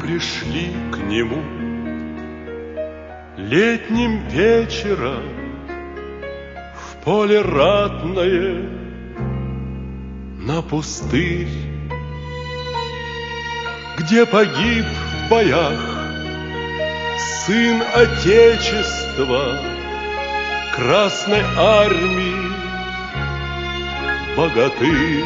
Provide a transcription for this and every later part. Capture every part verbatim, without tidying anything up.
Пришли к нему летним вечером в поле ратное, на пустырь, где погиб в боях сын Отечества, Красной Армии, богатырь.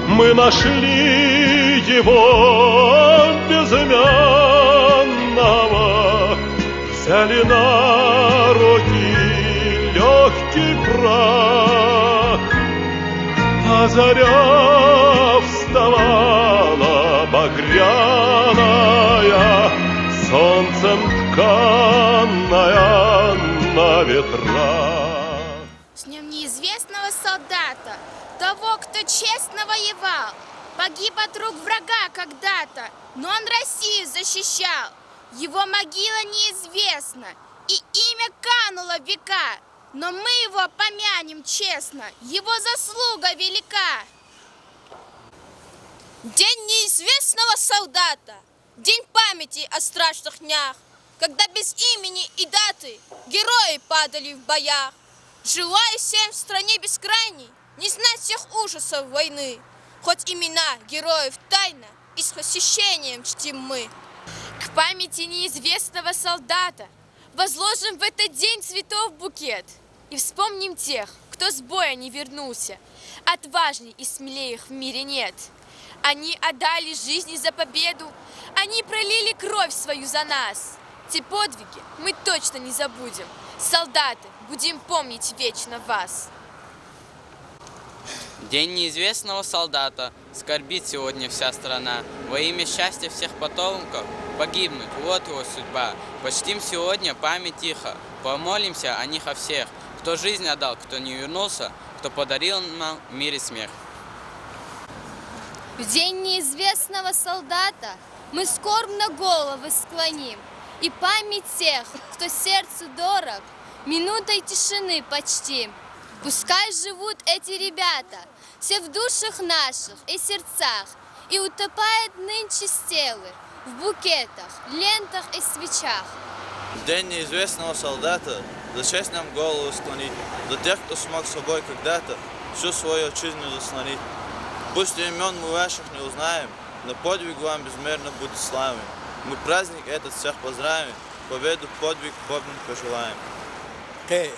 Мы нашли его безымянного, взяли на руки лёгкий прах, а заря вставала багряная, солнцем тканная на ветрах. С днём неизвестного солдата, того, кто честно воевал, погиб от рук врага когда-то, но он Россию защищал. Его могила неизвестна, и имя кануло в века, но мы его помянем честно, его заслуга велика. День неизвестного солдата. День памяти о страшных днях, когда без имени и даты герои падали в боях. Желаю всем в стране бескрайней не знать всех ужасов войны, хоть имена героев тайно и с восхищением чтим мы. К памяти неизвестного солдата возложим в этот день цветов букет и вспомним тех, кто с боя не вернулся. Отважней и смелей их в мире нет. Они отдали жизни за победу, они пролили кровь свою за нас. Те подвиги мы точно не забудем. Солдаты, будем помнить вечно вас. День неизвестного солдата. Скорбит сегодня вся страна. Во имя счастья всех потомков погибнуть, вот его судьба. Почтим сегодня память тихо, помолимся о них о всех, кто жизнь отдал, кто не вернулся, кто подарил нам мир и смех. В день неизвестного солдата мы скорбно головы склоним и память тех, кто сердцу дорог, минутой тишины почтим. Пускай живут эти ребята все в душах наших и сердцах, и утопает нынче стелы в букетах, лентах и свечах. В день неизвестного солдата за честь нам голову склонить, за тех, кто смог собой когда-то всю свою отчизну заслонить. Пусть имён мы ваших не узнаем, но подвиг вам безмерно будет славен. Мы праздник этот всех поздравим, победу в подвиг помнить пожелаем. Къе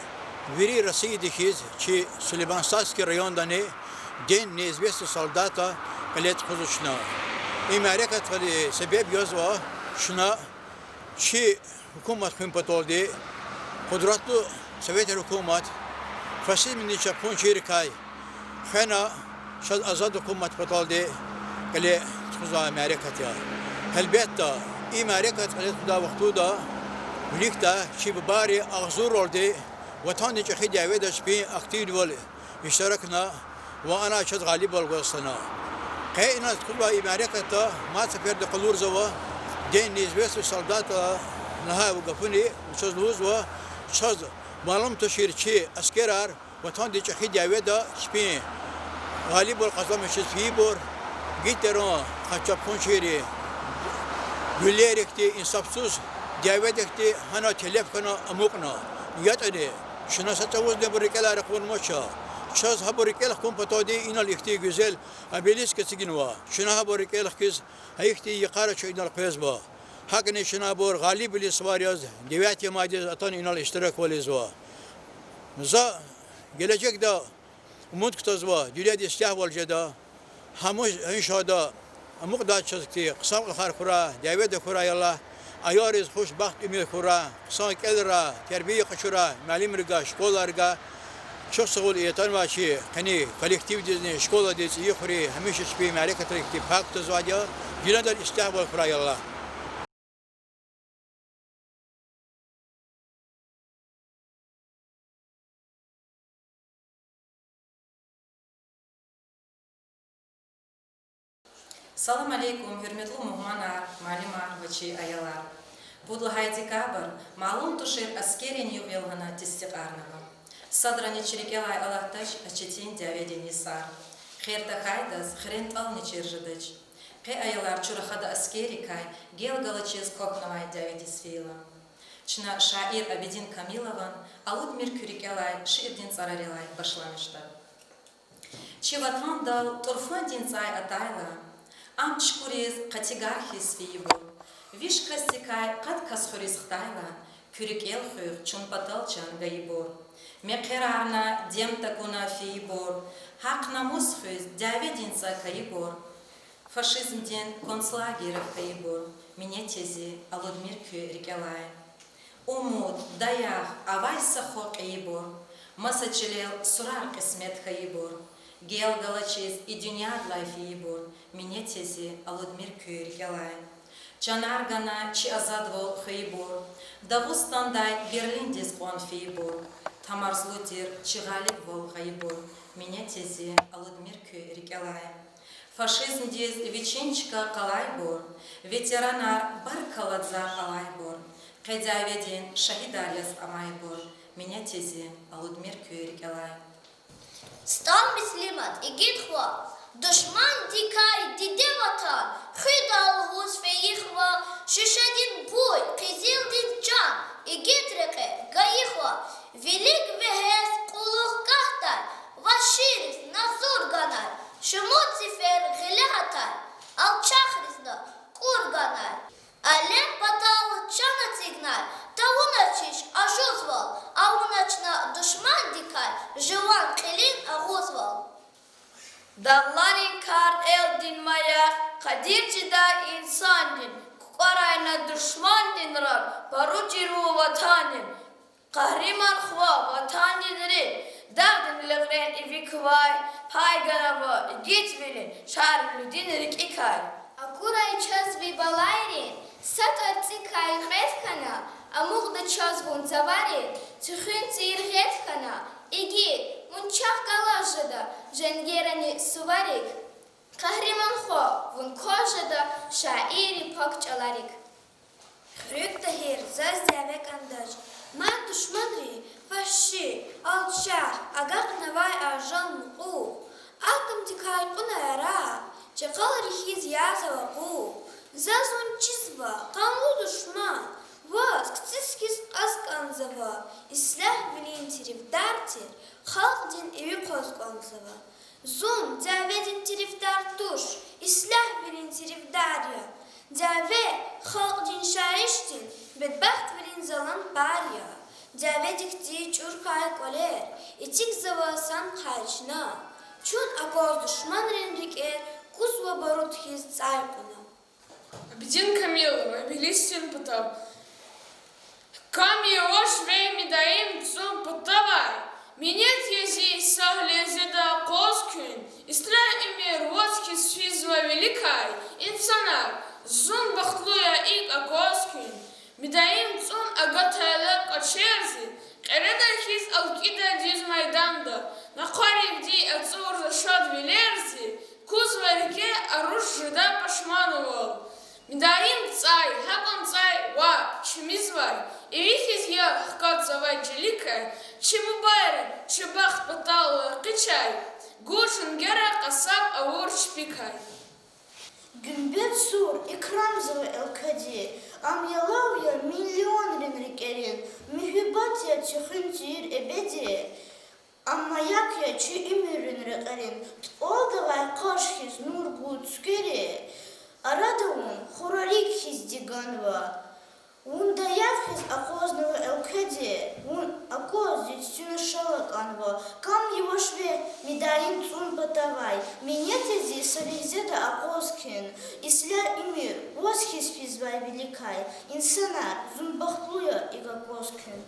вири Россияда хьиз чи Сулейман-Стальский райондани День неизвестного солдата кьиле тухузва чна. И мярекатдин себеб язва чна чи гьукумат хуьн паталди, къудратлу советрин гьукумат фашизмдин чапхунчийрикай хвена, чаз азад гьукумат паталди кьиле тухузвай мярекат я. Гьелбетда, и мярекат кьиле тухудай вахтунда виликдай чи бубайри агъзурралди Ватандин чӀехи дяведа чпин активвал иштиракна ва ана чаз гъалибвал гваз хьана. Къе инал тухузвай и мярекатда мад сеферда къалурзава День неизвестного солдата лагьай гафуни, чаз лугьузва, чаз малум тушир чи аскерар Ватандин чӀехи дяведа чпин гъалибвал къазанмишиз фейибур, Гитлеран къад чапхунчийрин гуьллейрихъди, инсафсуз дяведихъди гьана телеф хьана амукьна. ЯтӀани чна са чӀавузни абур рикӀелай ракъурнамач. Чаз гьабур рикӀел хкун паталди инал ихьтин гуьзел обелиск эцигнава. Чна гьабур рикӀел хкиз, гьа ихьтин йикъара чун инал къвезва. ГьакӀни чна абур гъалибвилин сувар яз девятого майдиз атана инал иштираквал ийизва. За гележегда умуд кутазва, дуьньяда ислягьвал жеда. Гьамиша, гьамиша ада амукьдай чаз хьтин хъсан кьулухар хьурай, дяведа хьурай Аллагь, аялриз хуш, бахт, уьмуьр хьурай, хъсан кӀелрай, тербия къачурай муаллимрикай, школайрикай. Чухсагъул и атанвай чи къенин коллективдизни, школадин цӀийи хуьруьз, гьамиша чпин мярекатрик хьтин пай кутазвайди я, дуьньядал ислягьвал хьурай Аллагь. Салам алейкум, гьуьрметлу мугьманар, муаллимар ва чи аялар! Пуд лагьай декабрь, малум тушир, аскеррин югъ я лагьана тестикьарнава. Садрани чи рикӀелай алатдач а четин дяведин йисар. Хер тахьайдаз хирен тӀални чир жедач. Къе, аялар, чун рахада аскеррикай гел галачиз квахьнавай дяведиз фейила. Чна шаир Абидин Камилован Алудмир куь рикӀелай шиирдин цӀарарилай башламишда. Чи ватандал тӀурфандин цӀай атайла, ам чукуриз къатигар хьиз фейибур. Виш касдикай къад кас хуьруьз хтайла, куь рикӀел хуьх чун патал чан гайибур. Мехъерарна дем такуна фейибур, гьахъ-намус хуьз дяведин цӀа кайибур. Фашизмдин концлагерра хьайибур, минетди зи Алудмир куь рикӀелай. Умуд, даях авай са хва кьейибур, маса чилел сурар кьисмет хьайибур, гел галачиз и дуьньядилай фейибур, минетди зи Алудмир куь рикӀелай. Чанар гана чи азадвал хвейибур, Дагъустандай Берлиндиз кьван фейибур, тамарзлу тир чи гъалибвал гъайибур, минетди зи Алудмир куь рикӀелай. Фашизмдиз вичин чка къалайбур, ветеранар баркалла заз алайбур, къе дяведин шагьидар яз амайбур, минетди зи Алудмир куь рикӀелай. СтӀал Муслимат, игит хва. Душмандикай диде ватан хуьда лугьуз фейи хва, шуьшедин буй, къизилдин чан, игит рекье гайи хва. Вилик вегьез кьулухъ гахьдай, вагьшийриз назур ганай, шумуд сефер гъиле гьатай, алчахризни кӀур ганай. Алем патал чан эцигнай, тавуна чиш ажузвал, авуна чна душмандикай жуван кьилин агъузвал. Дагъларин кар элдин маяк, къадир жеда инсандин, кукӀварайла душмандин рак, пару чирун ватандин. Къагьриман хва, ватандин рикӀ, дагъдин лекьрен иви квай, пай ганва игитвилин, шарвилидин рикӀикай. Акурай чаз ви балайрин са тӀварцӀикай кьвед хьана, амукьда чаз вун цаварин, цуьхуьн цийир гъед хьана, игит, вун чахъ галаз жеда женгерани суварик. Къагьриман хва, вун кваз жеда шаиррин пак чӀаларик. Хуьруьг Тагьир, заз дяве кӀандач. Мад душманри, вагьши, алчах, агакьнавай ажал мукьув, атомдикай кьуна яракь, чакъалри хьиз язава къув. Заз вун чизва, къанлу душман, ваз кцӀис хьиз кьаз кӀанзава. Ислягьвилин терефдар тир, халкьдин иви кваз кӀанзава. Зун дяведин терефдар туш, ислягьвилин терефдар я. Дяве халкьдин шайишдин, бедбахтвилин залан пар я. Дяведихъди чӀуркай кӀвалер, эцигзава санхъай чна. Чун акваз душманрин рикӀер, кузва баруд хьиз цӀай кьуна. Абидин Камилов, Иблисдин патав. Кам я ваш ви мидаим цӀун патавай, минет я зи са легьзеда акъваз куьн, ислягь уьмуьр ваз хьиз физва виликай, инсанар, зун бахтлу я икӀ акваз куьн. Мидаим цӀун агатайла кӀвачерзи, кьереда хьиз алкӀида дуьз майданда, накъваривди ацӀурзава шад вилерзи, кузва рикӀе, аруш жеда пашманвал. Мидаим цӀай, гьакӀан цӀай ваъ, чимизвай, иви хьиз я хкатзавай чиликай, чи мубарак, чи бахт патал экъечӀай, гуж женгера къасаб авур чпикай. Гуьмбет сур икрамзава элкведи, ам ялав я миллионрин рикӀерин, муьгьуьббат я цуьхуьн тийир эбеди. Ам маяк я чи уьмуьррин рекьерин, тӀвалдавай къаш хьиз нур гуз цуьквери, арада вун хурарик хьиз диганва. Вун даях хьиз акъвазнава элкведи, вун акваз зи цуьцӀуьна шал акӀанва. Кам я ваш ви мидаим цӀун патавай, минет я зи са легьзеда акъваз куьн, ислягь уьмуьр ваз хьиз физвай виликай, инсанар, зун бахтлу я икӀ акваз куьн.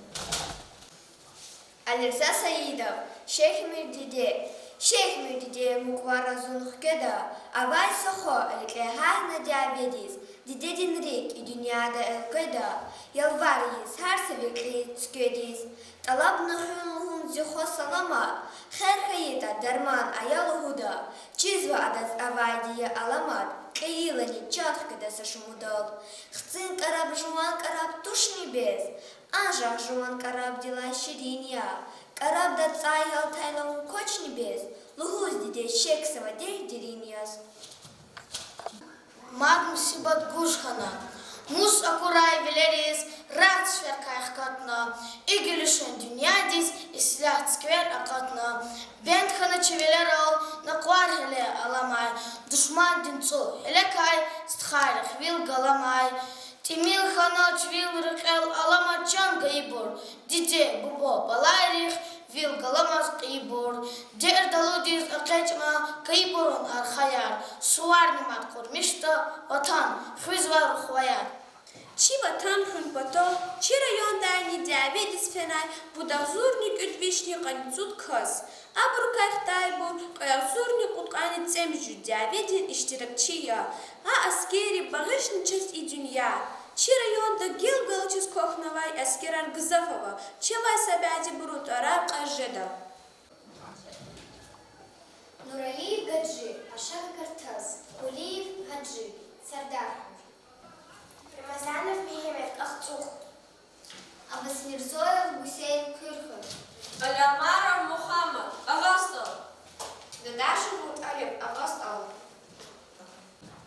Алирза Саидов, Шехьмир диде. Шехьмир диде, мукьвара зун хкведа, авай са хва рекье гьатна дяведиз, дидедин рикӀ и дуьньяда элкъведа, ялвар ийиз гьар са векьи цуькведиз. ТӀалабна хуьн лугьун зи хва саламат, хер хьайитӀа дарман ая лугьуда, чизва адаз авайди я аламат, кьейилани чан хкведа са шумудал. ХцӀин кӀараб, жуван кӀараб тушни бес, анжах жуван кӀарабдилай ширин я. КӀарабда цӀай гьалтайла вун квачни бес, лугьуз диде шехьзава дерт дерин яз. Мад мусибат гуж хьана, мус акурай вилериз, рагъ циферкай хкатна, и гуьлуьшен дуьньядиз ислягь цуьквер акъатна. Бенд хьана чи вилерал, накъвар гьеле аламай, душмандин цӀу гьелекай, стхайрихъ вил галамай. ТӀимил хьана чи вил рекьел, аламай чан гайибур, диде, буба, балайрихъ вил галамаз кьейибур. Дерт алудиз экъечӀна кайибурун архаяр, суварни мад къурмишда, ватан хуьзвай рухваяр. Чи ватан хуьн патал чи райондайни дяведиз фенай пуд агъзурни кӀуьд вишни къанни цӀуд кас, абурукай хтайбур кьве агъзурни кьудкъанни цӀемуьжуьд дяведин иштиракчи я. Гьа аскерри багъишна чаз и дуьнья. Чи районда гел галачиз квахьнавай аскерар гзаф ава, чавай са бязибурун тӀварар кьаз жеда. Нуралиев Гаджи, Ашакь Картаз, Кулиев Гьажи, Сардархуьр. Рамазанов Мегьамед, АхцӀугъ. Абасмирзоев Гусейн, Куьрхуьр. Алямаров Мугьаммад, Агъа СтӀал. Дадашев МутӀалиб, Агъа СтӀал.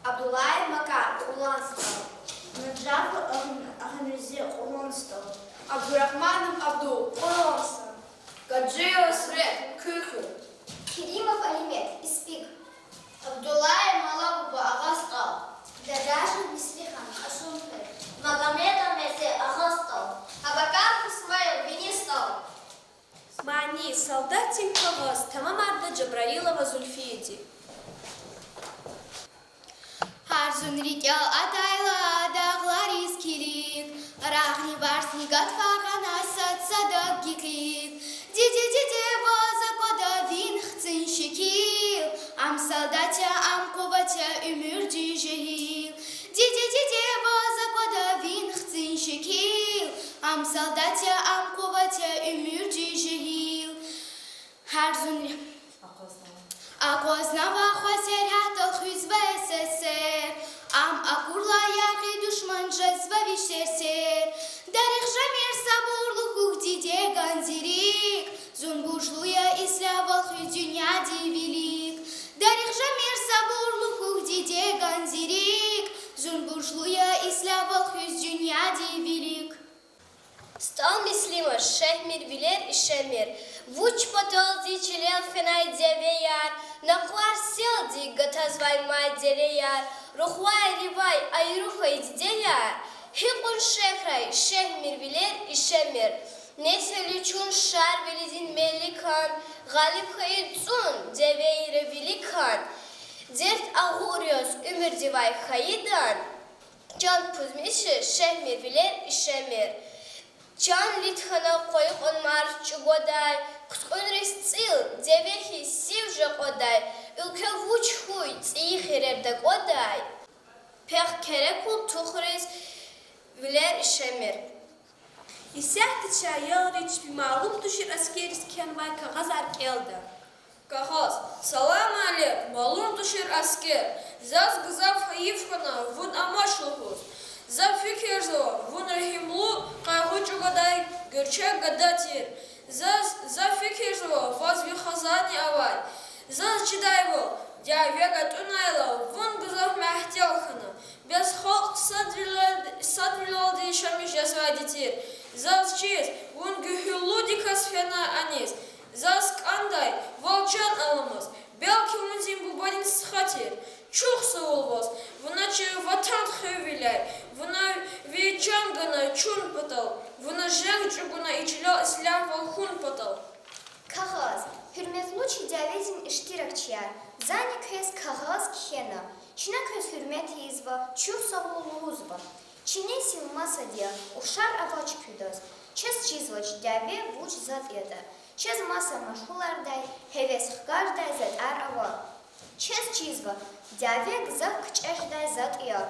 Абдуллаев Макар, Кьулан СтӀал. Наджафов Агь-, Агьамирзе, Кьулан СтӀал. Абдурагьманов Абдул, Кьулан СтӀал. Гаджиева Сурет, Куьрхуьр. Керимов Алимет, Испик. Абдуллаев Малабуба, Агъа СтӀал. Дадашев Мислигьан, Кьасумхуьр. Магомедов Мезе, Агъа СтӀал. Абакаров Исмаил, Вини СтӀал. Мани, Солдатдин кагъаз, тамамарда Жабраилова Зульфияди. Гьар зун рикӀел атайла дагълариз килиг, рагъни варсни гатфагъана сад-садак гекъиг. Диде, диде, ваз аквада вин хцин шикил, ам солдат я, ам къуват я, уьмуьрдин жегьил. Диде, диде, ваз аквада вин хцин шикил, ам солдат я, ам къуват я, уьмуьрдин жегьил. Гьар зун акъвазнава хва сергьятдал хуьзва эсэсэр, ам акурла яргъи душман жезва виш серсер. Дарих жемир сабурлу хьухь, диде, кӀан зи рикӀ, зун буржлу я ислягьвал хуьз дуьньядин вилик. Дарих жемир сабурлу хьухь, диде, кӀан зи рикӀ, зун буржлу я ислягьвал хуьз дуьньядин вилик. СтӀал Муслимов, Шехьмир, Вилер ишемир. Вуч патал зи чилел фенай дявеяр, накъвар селди гатазвай мад дереяр, рухвайривай айру хьайи дидеяр, гьикьван шехьрай Шехьмир, Вилер ишемир. Несили чун Шарвилидин меликан, гъалиб хьайи цӀун дявейра виликан. Дерт агъур яз уьмуьрдивай хьайидан, чан пузмиши Шехьмир, Вилер ишемир. Чан лит хьана къвайи кьван марф чӀугвадай, хъуьткьуьнриз цӀил дяве хьиз сив жакьвадай, уьлкве вуч хьуй цӀийи хирер дакӀвадай, пехъ керекул тухуриз Вилер ишемир. Исятда чи аялри чпи малум тушир аскерриз кхьенвай кагъазар кӀелда. Кагъаз. Салам алейк, малум тушир аскер. Заз гзаф гьайиф хьана вун амач лугьуз. За фикирзава, вун регьимлу, къайгъу чӀугвадай гуьрчег гада тир. Заз, за фикирзава, ваз ви хазанни авай. Заз чидайвал, дяве гатӀунайла, вун гзаф мягьтел хьана. Бес халкь садвилел-, садвилелди яшамиш жезвайди тир. Заз чиз, вун гуьгьуьллудаказ фена аниз. Заз кӀандай вал чан аламаз, белки вун зи бубадин стха тир. Чухсагъул ваз, вуна чи ватан хвейиляй, вуна ви чан гана чун патал, вуна женг чӀугуна и чилел ислягьвал хьун патал. Кагъаз. Гьуьрметлу чи дяведин иштиракчияр, зани квез кагъаз кхьена. Чна квез гьуьрмет ийизва, чухсагъул лугьузва. Чи несил масад я, ухшар авач куьдаз. Чаз чизвач дяве вуч затӀ ятӀа. Чаз маса машгъулардай, гьевес хкаждай затӀар ава. Чаз чизва, дяве гзаф кичӀеждай затӀ я.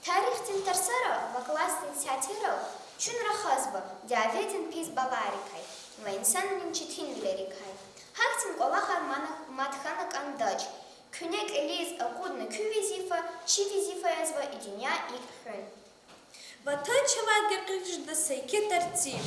Тарихдин тарсара ва классдин сятера чун рахазва дяведин пис балайрикай ва инсанрин четинвилерикай. Гьахьтин кӀвалахар мана, мад хьана кӀандач. Куьне кьилиз акъудна куь везифа, чи везифа язва и дуьнья икӀ хуьн. Ватан чавай гекъигиз жеда са еке тартиб.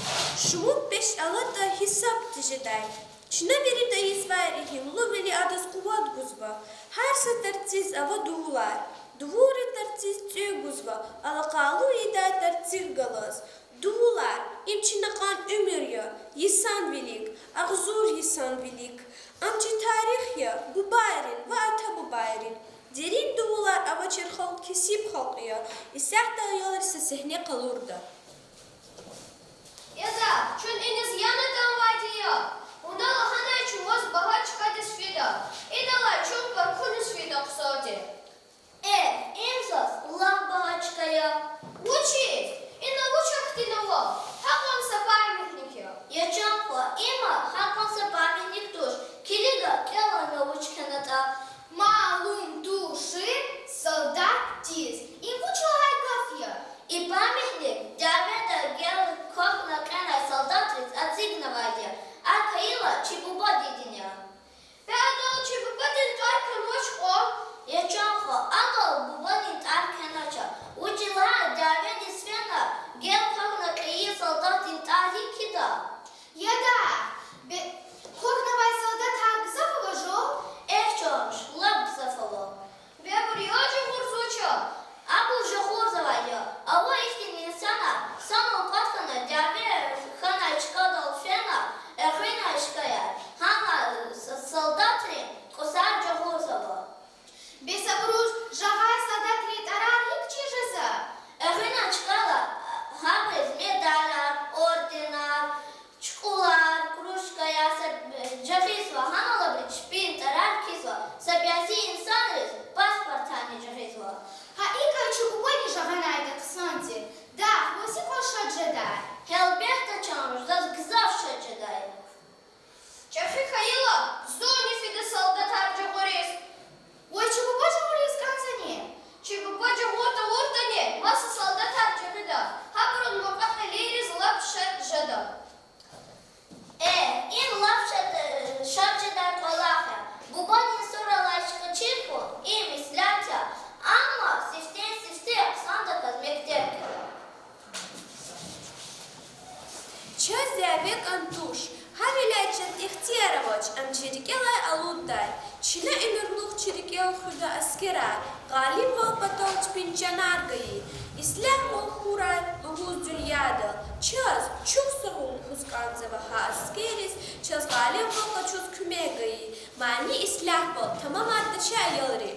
Шумуд пеш алатӀа, гьисаб тежедай. Чна вирида ийизвай регьимлувили адаз къуват гузва. Гьар са тартибдиз ава дувулар. Дувулри тарциз цӀуьк гузва, алакъалу ийидай тарцихъ галаз. Дувулар— им чна кьван уьмуьр я, йисан вилик, агъзур йисан вилик. Ам чи тарих я, бубайрин ва ата-бубайрин. Дерин дувулар авачир халкь кесиб халкь я, исятда аялриз са сегьне къалурда. Яда, чун иниз яна атанвайди я. Вуна лагьанай чун ваз багьа чкадиз фида. Идалай чун паркуниз фида хъсанди. Эхь, им заз лап багьа чка я. Вучиз? Ина вуч ахьтин ава? Гьакьван са памятник я. Я чан хва, има гьакьван са памятник туш, килига, кӀелна вуч кхьенатӀа. Малум тушир солдатдиз. Им вуч лагьай гаф я? И памятник дяведа гел квахьна кьенвай солдатриз эцигнавайди я. АкӀ хьайила чи бубадин я. Бес адал чи бубадин тӀвар хьанвач кьван? Я чан хва, адал бубадин тӀвар кхьенача. Вучиз лагьайтӀа дяведиз фена гел квахьна кьейи солдатдин тӀвар гьикӀ хьайида. Яда, бес квахьнавай солдатар гзаф ава жув? Эхь, чан руш, лап гзаф ава. Бес абур яд жагъурзавач? Абур жагъурзавай я. Ава ихьтин инсанар, санал кӀватӀ хьана дяве хьанвай чкадал фена, экъуьнай чкаяр, гьана с-, солдатрин кӀусар жагъурзава. Бес абуруз жагъай солдатрин тӀварар гьикӀ чир жезва? Экъуьнай чкайла гьабуруз медалар, орденар, чукӀулар, кружкаяр са-, жагъизва, гьанал абуру чпин тӀварар кхьизва, са бязи инсанриз паспортарни жагъизва. Гьа икӀ чи бубани жагъанайди хъсан тир. Дах, ваз гьикьван шад жедай? Гьелбетда, чан руш, заз гзаф шад жедай. ЧӀехи хьайила, зунни фида солдатар жагъуриз. Ваз чи буба жагъуриз кӀанзавани? Чи буба жагъур тавуртӀани, маса солдатар жагъида. Гьабурун мукьва-кьилийриз лап шад жеда. Э, им лап шад, шад жедай кӀвалах я. Бубадин суралай чка чир хьун, им ислягьат я, амма сифтени-сифте хъсандаказ мектеб кӀела. Чаз дяве кӀан туш, гьавиляй чаз ихтияр авач ам чи рикӀелай алуддай. Чна уьмуьрлух чи рикӀел хуьда аскерар, гъалибвал патал чпин чанар гайи, ислягьвал хьурай лугьуз дуьньядал. Чаз чухсагъул лугьуз кӀанзава гьа аскерриз, чаз гъалибвал къачуз куьмек гайи. Мани ислягьвал тамамардач, аялри.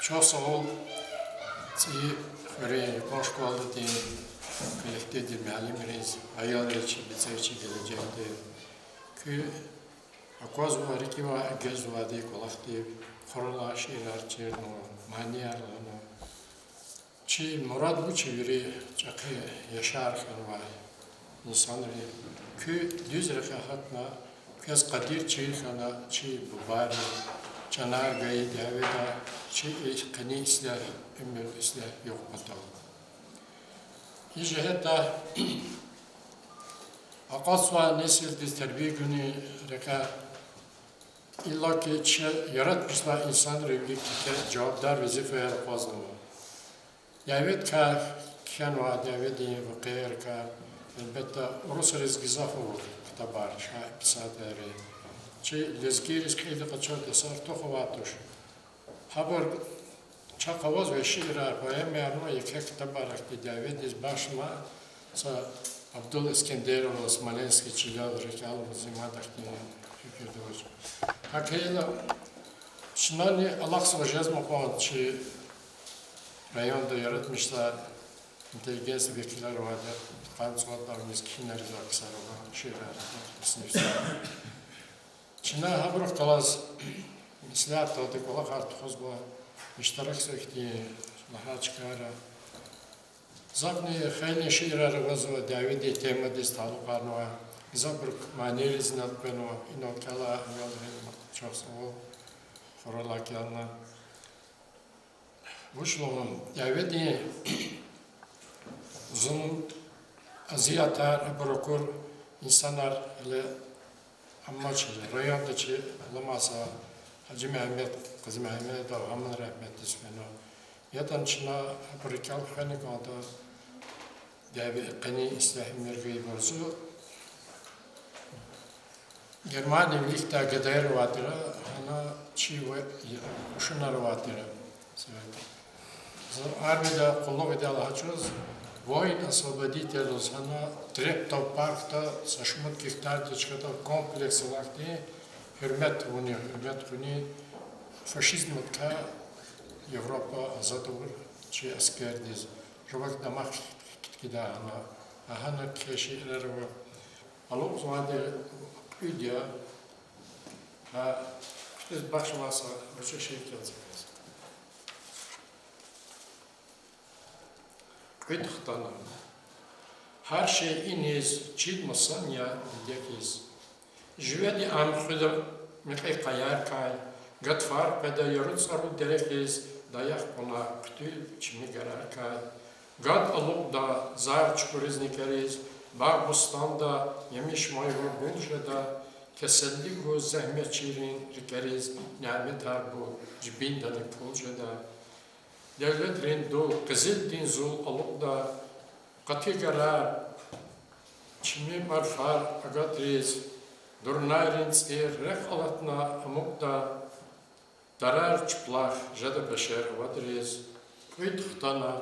Чухсагъул ЦӀийи хуьруьн юкьван школадин коллективдин муаллимриз, аялриз, чи бицӀекчи гележегдин. Куьн аквазва рикӀивай эгечӀзавайди кӀвалахдив, хуралай шиирар чирнава, манияр лагьана. Чи мурад вуч я? Вири чӀехи яшар хьанвай инсанри, куьн дуьз рекье гьатна, квез къадир чир хьана чи бубайрин, чанар гайи дяведа, чи къенин ислягь, уьмуьр ислягь югъ патал. И жигьетдай акъатзавай несилдиз тербия гунин рекьяй, иллаки чи яратмишзавай инсанрин вилик еке жавабдар везифаяр акъвазнава. Дяведикай кхьенвай, дяведин вакъиайрикай, гьелбетда, урусриз гзаф ава ктабар, шаир, писателри. Чи лезгийриз кьилди къачуртӀа, са артух авай туш. Гьабур чахъ авазвай шиирар, поэмаяр ава еке ктабар ахьтин, дяведиз бахшнавай, са Абдул Искендерова, Смоленский, чилел рикӀел алай, мад ахьтин фикирда авач. ГьакӀ хьайила, чнани алахъзава жезмай кьван чи районда яратмишзавай интеллигенция векилар авайди, къанни цӀуд авниз кхьинар ийизвай ксар ава, шиирар ава, иснифза. Чна гьабурухъ галаз меслятдалди кӀвалахар тухузва, иштиракзава ихьтин лагьай чкайра. Захъни хейлин шиирар авазва дяведин темадиз талукьарнавай, гзафбур манийриз инал къвенва, инал кӀела аялри, чухсагъул, хуралай кӀелна. Вуч лугьун, дяведин зулум, азиятар, абур акур инсанар гьеле амач, районда чи алама са Гьажи Мегьамед, Къази Мегьамедов, гьамни рагьметдиз фена. ЯтӀани чна абур рикӀел хвена кӀанда, дяве къенин ислягь, уьмуьр гайибур. Зун Германия виликдай гадаяр авай тир, гьана чи ва-, кьушунар авай тир. Зун армияда къуллугъ ийидайла гьа чӀавуз, воин-освободитель лугьуз, гьана Трептов паркда са шумуд гектардин чкада комплекс авай хьтин, гьуьрмет авуни, гьуьрмет хьуни фашизмдикай Европа азад авур чи аскердиз. Жувак дамах хкидай гьана, гьана кхьей шиирар ава. Алукьзавайди кьуьд я, гьа, куьтуьз бахшнавай са руши шиир кӀелзава. Кьуьд хтана. Гьар шей иниз чид масан я диде хьиз. Живеди ам хуьда мекьи къаярикай, гатфар къведа яру цӀару дере хьиз, даях кьуна хъуьтуьл чими гарарикай. Гад алукьда зар чукуриз, никӀериз, багъ-бустанда емиш майва бул жеда, тесели гуз зегьметчийрин рикӀериз няметар бул жибиндани пул жеда. Девлетрин дул, къизилдин зул алукьда, къати гарар, чими марфар агатриз, дурнайрин цӀир рехъ алатна амукьда, тарар чуплах жеда бешер авадриз. Кьуьд хтана,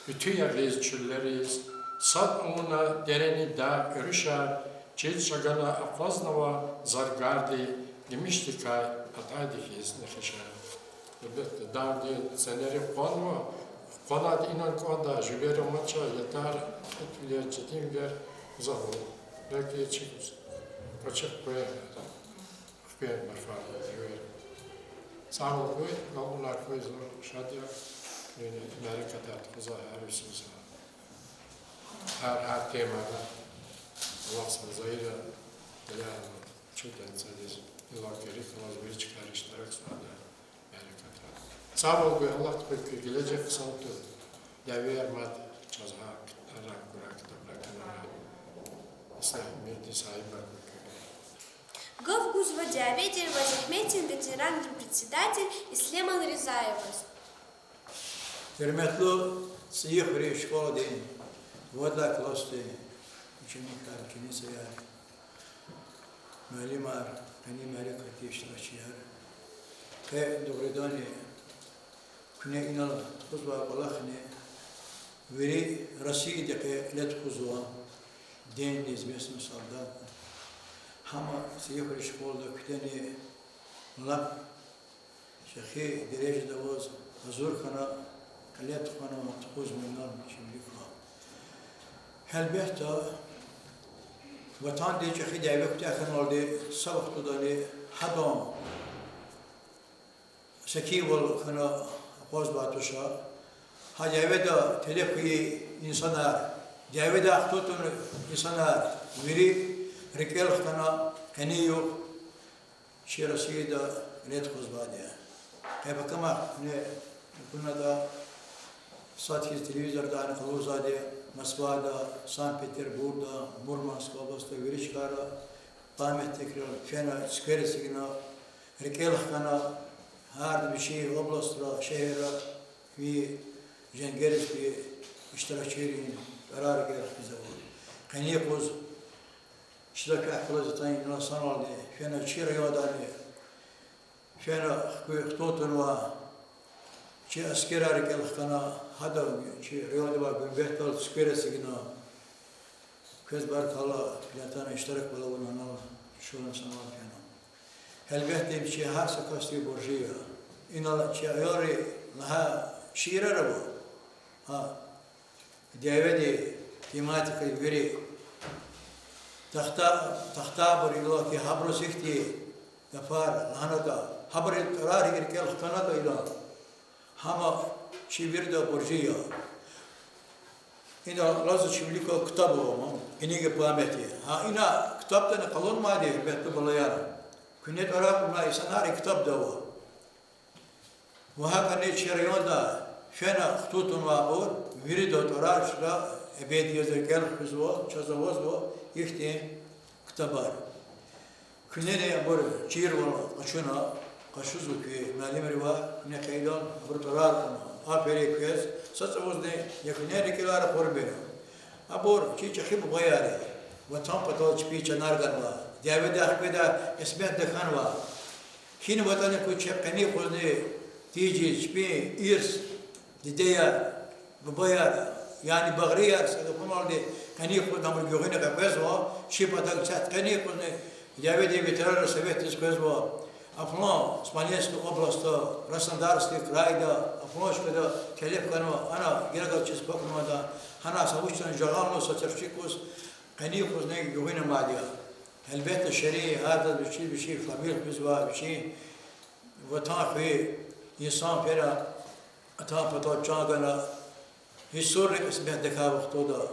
уьтуь ягъиз чуьллериз, сад авуна дерени дагъ, уьруьшар, чил чӀагана акъвазнава заргарди, гимишдикай атӀайди хьиз нехишар. Гьелбетда, дагъдин ценери къванва, къванайди инал кӀанда, живер амача, ятар кьитӀвилер, четинвилер гзаф ава. Белки чи кӀвачихъ къведа, хкведа марфар, живер. Сагъвал хьуй, галкӀунар хьуй, зун шад я, куьне мярекатар тухузва гьар йисуз. Гьар, гьар темада, Аллагьди Зайида, Галияна, чун тенцадиз, иллаки рикӀ алаз вири чкайра иштиракзавайди я мярекатра. Сагъвал гуй, Аллагьди куь гележег хъсан тун, дявеяр мад чаз гьа рагъ гурай, ктабра кӀанарай. Ислягь, уьмуьрдин сагьибар хьуй куьн. Гаф гузва дяведин ва зегьметдин ветерандин председатель Ислеман Ризаеваз. Гьуьрметлу ЦӀийи хуьруьн школадин вад лагьай классдин ученикар, ученицаяр, муаллимар, къенин мярекатдин иштиракчияр. Къе дугъриданни куьне инал тухузвай кӀвалахни вири Россиядихъ кьиле тухузва, День неизвестного солдата. Гьам ЦӀийи хуьруьн школада куьтягьна лап чӀехи дережада аваз, Гьазур хьана, кьиле тухвана, тухуз муьгьман чи вилик ква. Гьелбетда, ватандин чӀехи дяве куьтягь хьаналди са вахтундани гьадан секинвал хьана акъвазнавай туш. Гьа дяведа телеф хьайи инсанар, дяведай хтун тавуни инсанар вири рикӀел хкана къенин югъ чи Россияда кьиле тухузвайди я. Къе пакамахъ куьне акунатӀа, сад хьиз телевизордани къалурзавайди я, Москвада, Санкт-Петербургда, Мурманская областьда, вири чкайра памятникрал фена, цуьквер эцигна, рикӀел хкана, гьарда вичин областра, шегьерра куь женгериз куь иштиракчийрин тӀварар рикӀел хкизава. Къенин юкъуз чида квехъ галаз атана инал саналди фена чи райондани, фена хкуь хтун тавунвай чи аскерар рикӀел хкана, гьада чи районда авай гуьмбетдал цуьквер эцигна, квез баркалла, куьне атана иштираквал авуна анал чун санал фена. Гьелбетда, им чи гьар са касдин буржи я. Инал чи аялри лагьай шиирар ава. Гьа, дяведин тематикадин вири тахта, тахтайбур, иллаки гьабуруз ихьтин гафар лагьанатӀа, гьабурун тӀварар рикӀел хканатӀа инал, гьам чи вирида буржи я. Инал алазва чи вилик квай ктаб ава, книга памяти. Гьа ина ктабдани къалурнавайди, гьуьрметлу балаяр, куьне тӀварар кьунвай инсанар и ктабда ава. Ва гьакӀни чи районда фена хтун тавунвайбур, вирида тӀварар чна эбеди яз рикӀел хуьзва, чаз авазва ихьтин ктабар. Куьнени абур чирвал къачуна, къачузва куь муаллимривай, куьне къейдал абуру тӀварар кьуна. Аферин квез, са цӀавузни я куьне рикӀелай ракъурмир. Абур чи чӀехи бубаяр я, Ватан патал чпин чанар ганвай, дяведай хкведай кьисметда хьанвай. ГьинватӀани куь чеб къенин юкъузни тийижиз чпин ирс, дидеяр, бубаяр, яни багърияр, са гафуналди, къенин юкъузни абурун гуьгъуьна къекъвезва, чи патав цят къенин юкъузни дяведин ветеранрин советдиз къвезва, а флан Смоленская областьда, Краснодарский крайда, а флан чкада телеф хьанва, ана гила галаз чиз квахьнавайди я, гьана са вуч ятӀани жагъанлу са тиршикуз, къенин юкъузни гуьгъуьна амайди я. Гьелбетда, ширин, гьарда вичи, вичи фамилия хуьзвай, вичин ватан хуьн инсан фена, Ватан патал чан гана, гьич сурни кьисметдикай вахтунда.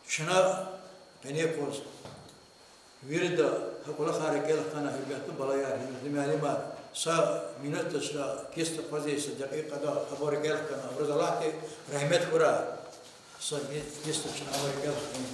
Чна къенин юкъуз вирида гьа кӀвалахар рикӀел хкана, гьуьрметлу балаяр, гьуьрметлу муаллимар, са минутда чна кис акъвазиз, са декьикьада абур рикӀел хкана, абуруз Аллагьди рагьмет хьурай. Са ми-, кисда чна абур рикӀел хкана.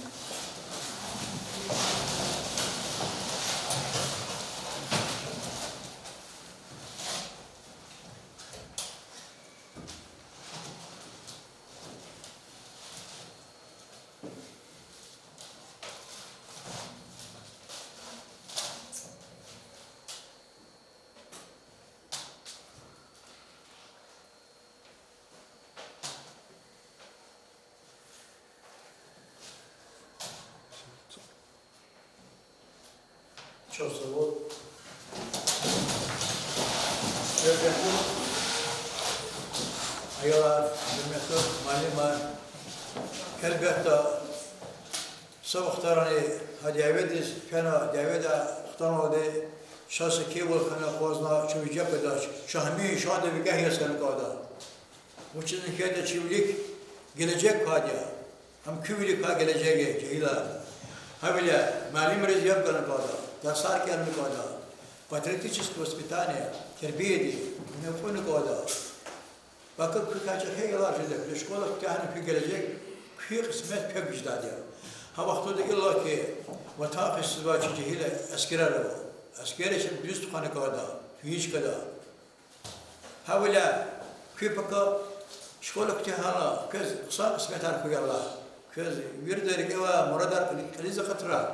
Чухсагъул. Гьуьрметлу аялар, гьуьрметлу муаллимар, гьелбетда, са вахтарани гьа дяведиз фена, дяведай хтанвайди чаз секинвал хьана акъвазнавай чун виже къведач, чун гьамиша ада викӀегь яз хьана кӀанда. Вучиз хьайитӀа чи вилик гележег квайди я. Ам куь вилик квай гележег я, жегьилар. Гьавиляй муаллимриз яб гана кӀанда, тарсар кӀелна кӀанда, патриотическое воспитание, тербияди вуна кьуна кӀанда. БакӀ, куь кай чӀехи аялар жеда, куь школа куьтягьна, куь гележег, куь кьисмет квевай жедайди я. Гьа вахтунда иллаки ватан хесизвай чи жегьил аскерар ава. Аскерри чеб дуьз тухвана кӀанда, куь и чкада. Гьавиляй куь пака школа куьтягьайла, квез хъсан кьисметар хьуй Аллагь. Квез вирида рикӀевай мурадар кьилиз акъатрай.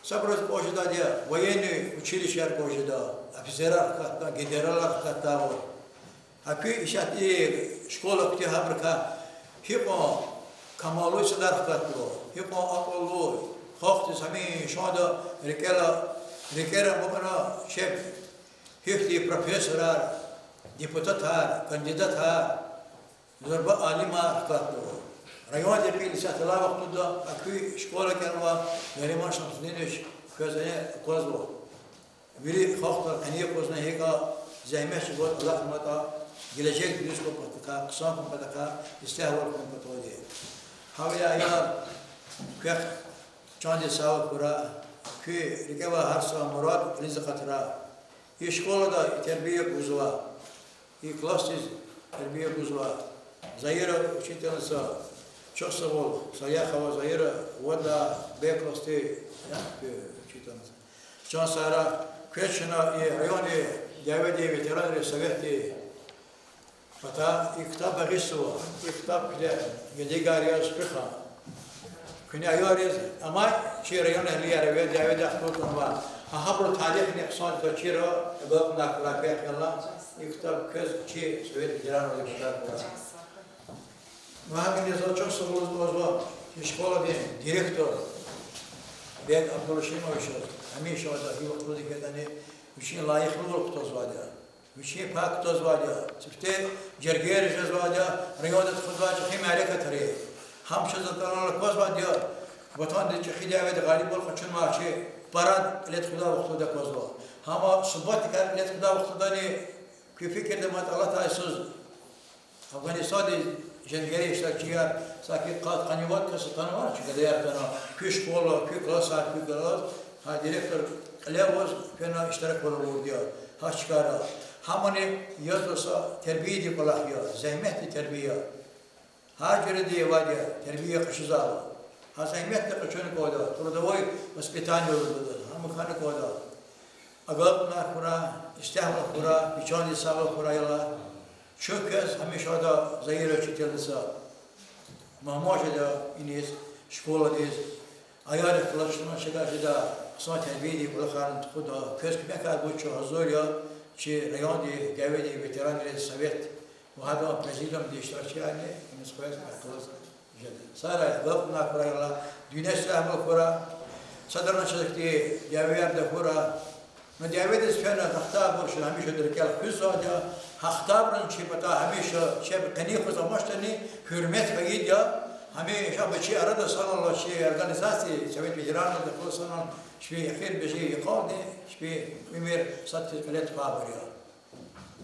Сабуруз кӀватӀ жедайди я военный училищеяр кӀватӀ жеда, офицерар хкатна, генералар хкатнава. Гьа куь исятда и школа куьтягьайбурукай гьикьван камаллу инсанар хкатнава, гьикьван акьуллу, халкьдиз гьамишанда рикӀера, рикӀера амукьна чеб гьихьтин профессорар, депутатар, кандидатар, зурба алимар хкатнава. Райондин кьил исятда алай вахтунда а куь школа кӀелнава, Нариман Шамсудинович, квез аквазва. Вири халкьдал къенин къузна гьикӀ зегьмет чӀугваз алахънаватӀа, гележег дуьз хьун патахъай, хъсан хьун патахъай, ислягьвал хьун паталди. Гьавиляй аялар, квехъ чандин сагъвал хьурай, куь рикӀе авай гьар са мурад кьилиз акъатрай. И школада тербия гузвай, и классдиз тербия гузвай Заира учительница, чухсагъул, Саяхова Заира, вада Б классди, я, куь учительница. Чан сагърай, квез чна и райондин дяведин ветеранрин советдин патай и ктаб багъишзава, и ктаб куьне гедигар яз хуьх. Куьне аялриз, амай чи районэгьлияр эвел дяведихъ тур тунва. Гьа гьабурун тарихни хъсандиз чира, агалкьунар хьурай квехъ галаз, и ктаб квез чи совет ветеранрин патай хьурай. Ва гьакӀни заз чухсагъул лугьузва и школадин директор Бек Абдулашимовичаз, гьамиша ада и вахтунда хьайитӀани вичин лайихлувал кутазвайди я, вичин пай кутазвайди я, сифте жергейра жезвайди я районда тухузвай чӀехи мярекатри. Гьам чаз атӀанвал аквазвайди я, Ватандин чӀехи дяведа гъалибвал къачунвай чи парад кьиле тухудай вахтунда аквазва. Гьам субботникар кьиле тухудай вахтундани, куь фикирда мад алатай йисуз Афгъанистандин женгерин иштиракчияр, саки къад-къанни вад кас атанвай, чи гадаяр атана, куь школа, куь классар, куь класс, гьа директор кьиле аваз фена иштираквал авурди я гьа чкайра. Гьамани язва са тербиядин кӀвалах я, зегьметдин тербия. Гьар жуьредин авайди я, тербия къачузвайвал. Гьа зегьметдин къачуна кӀанда, трудовой воспитание лугьуда, гьам хьана кӀанда. Агалкьунар хьурай, ислягьвал хьурай, ви чандин сагъвал хьурай, аялар. Чун квез гьамиша ада, Заира учительница, мугьман жеда иниз, школадиз, аялрихъ галаз чна чавай жеда хъсан тербиядин кӀвалахарни тухуда. Квез куьмекар гуз чун гьазур я, чи райондин дяведин ветеранрин совет ва гьадан президиумдин иштиракчиярни иниз къвез мярекатдиз жеда. Сагърай, агалкьунар хьурай, аялар, дуьне ислягьвал хьурай, садрани чаз ихьтин дявеярда хьурай. Ну, дяведиз фена гьахьтинбур чна гьамиша рикӀел хуьзвайди я, гьахьтинбурун чи патай гьамиша чеб къенин къуз амачтӀани гьуьрмет хьайиди я, гьамиша абур чи арада санал, чи организация, Совет ветеранрин духъ санал, чпин эхир бежи йикъалди, чпин уьмуьр сад тир кьиле тухвайбур я.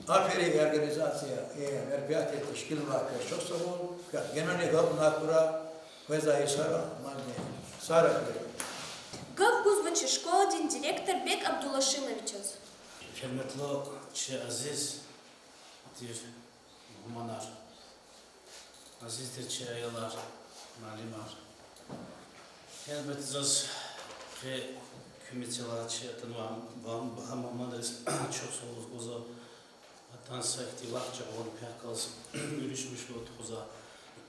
Аферин организация, и мероприятие тешкилнавай квез чухсагъул, квехъ генани агалкьунар хьурай, къвезвай йисара мадни. Сагърай. Гаф гузва чи школадин директор Бек Абдулашимовичаз. Гьуьрметлу чи азиз тир мугьманар, азиз тир чи аялар, муаллимар. Гьелбетда, заз къе куь мецелай чи атанвай багьа мугьманриз чухсагъул лугьузва, атана са ихьтин вахт жагъурна квехъ галаз уьруьшмишлу тухузва.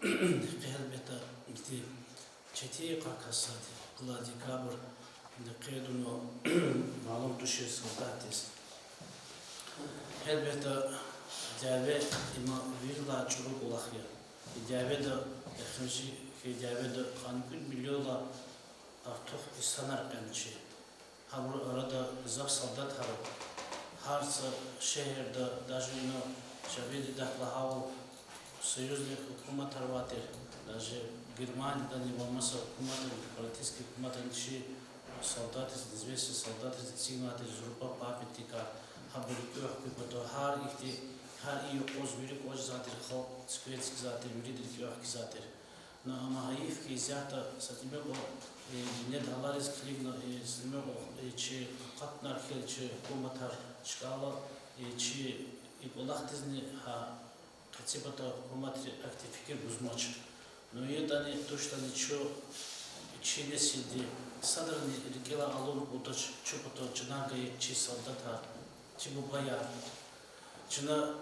Къе, гьелбетда, ихьтин четин йикъар кас сад я, къула декабрь, къейд авунва, малум тушир, солдатдиз. Гьелбетда, дяве им вирилай чӀуру кӀвалах я. И дяведа, эхиримжи хьайи дяведа къанни кӀуьд миллионлай артух инсанар кьена чи. Гьабурун арада гзаф солдатар ава. Гьар са шегьерда, даже ина Шарвилидихъ лагьайвал, союзный гьукуматар авай тир, даже Германиядани ва маса гьукуматрин, политический гьукуматрин чи солдатриз, неизвестный солдатриз эцигнавай тир зурба памятникар, гьабур рикӀел хкун патал, гьар ихьтин, гьар и юкъуз вири кӀватӀ жезвай тир халкь цуьквер эцигзавай тир, вирида рикӀел хкизвай тир. Ну, амма гьайиф хьи, исятда са тӀимикьван, э, неда гьалариз килигна, э, са тӀимикьван, э, чи къатунар хьайила чи гьукуматар чкӀайла, э, чи и кӀвалахдизни гьа къеци патал гьукуматри ахьтин фикир гузмач. Ну, ятӀани, туштӀани чун, чи несилди садрани рикӀелай алуд кӀандач чун патал чанар гайи чи солдатар, чи бубаяр. Чна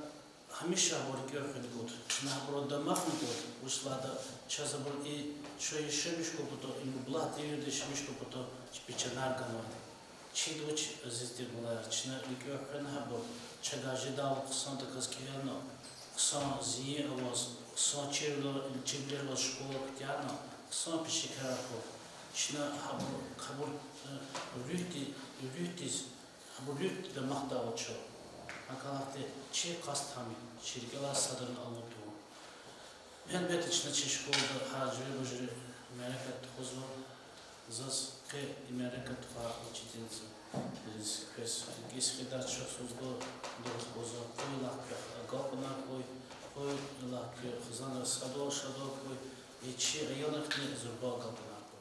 гьамиша гьабур рикӀел хуьн кӀанда, чна гьабурал дамахна кӀанда, вучиз лагьайтӀа чаз абур и чун яшамиш хьун патал, и мублагь девирда яшамиш хьун патал чпи чанар ганвайди. Чида вуч, азиз тир балаяр, чна рикӀел хвена гьабур, чавай жедайвал хъсандаказ кӀелна, хъсан зин аваз, хъсан чирвилер, чирвилер аваз школа куьтягьна, хъсан пешекарар хьуй. Чна гьабур, гьабур, э, руьгьди-, руьгьдиз, гьабур руьгьдин дамахдайвал чун. Акалахти чи къаст гьам я, чи рикӀелай садрани алуд тавун. Гьелбетда, чна чи школада гьар жуьре-бужуьре мярекат тухузва. Заз къе и мярекат тухвай учительница, квез рикӀиз хкидай чахъ лугьуз кӀанзава, къуй лагь квехъ агалкьунар хьуй, къуй лагь куь хизанра садвал шадвал хьуй, и чи аялрихъни зурба агалкьунар хьуй.